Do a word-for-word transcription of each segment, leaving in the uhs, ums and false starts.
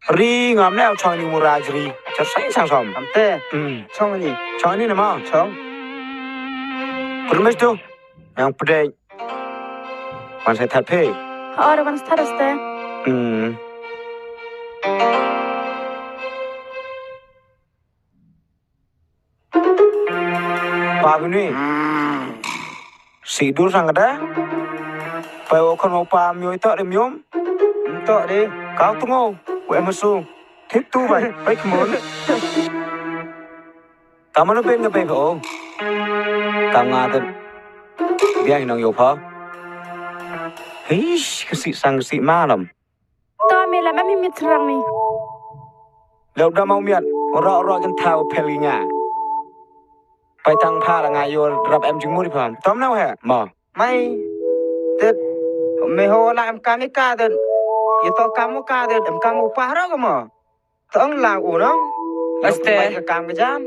Ri ngam ne chong ni mura jri. Char sai sang som. Amte. Hmm. Chong ni. Chong ni nama. Chong. Permis tu. Yang pedai. Wan sai that phi. Or wan sai that ste. Hmm. Pa bini. Si dur sang da. Pa o khon o pa myo ito de myom. Ito de. Kau tungo. We masu. Thip tu bai. Bai kmon. Ka mano pen ka pe pha o. Ka nga te. Bia hi nong yo pha. Hish, ka si sang ka si ma lam. To mi lam em hi mit rang mi. Leu da mau miat. Ro ro kan thau pel nga. Pai tang pha la nga yo rap em jingmur pha. Tom nau he ma. Mai. Tet. Me ho la em kam i ka tet. Ye to kam u ka tet. Em kam u pa ro ka ma. Tong la u nong. Aste. Bai ka kam ka jan.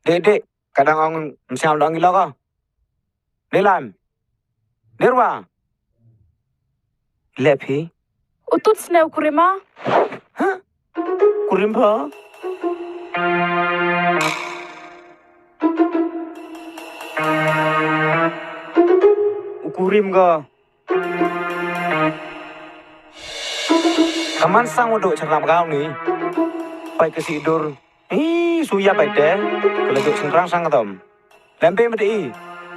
Dek, dek. Kadang ong msiam dong ilo ko. Dek lam. Dek wa. Le phi. U tut sne u kurim a. Ha? Kurim pha. U kurim ka. Ka man sang wa dooh chynrang ka ni. Pai ka si dur. Ih, suya pai te. Ka la dooh chynrang sang ka tom. Lampe ma de i.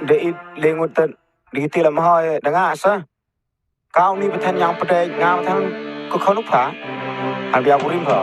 De i le ngut ta. De ki ti lam hoi da nga sa. Ka ni pathan yang pdeng nga pathan ka khon u pha. Han bia kurim pha.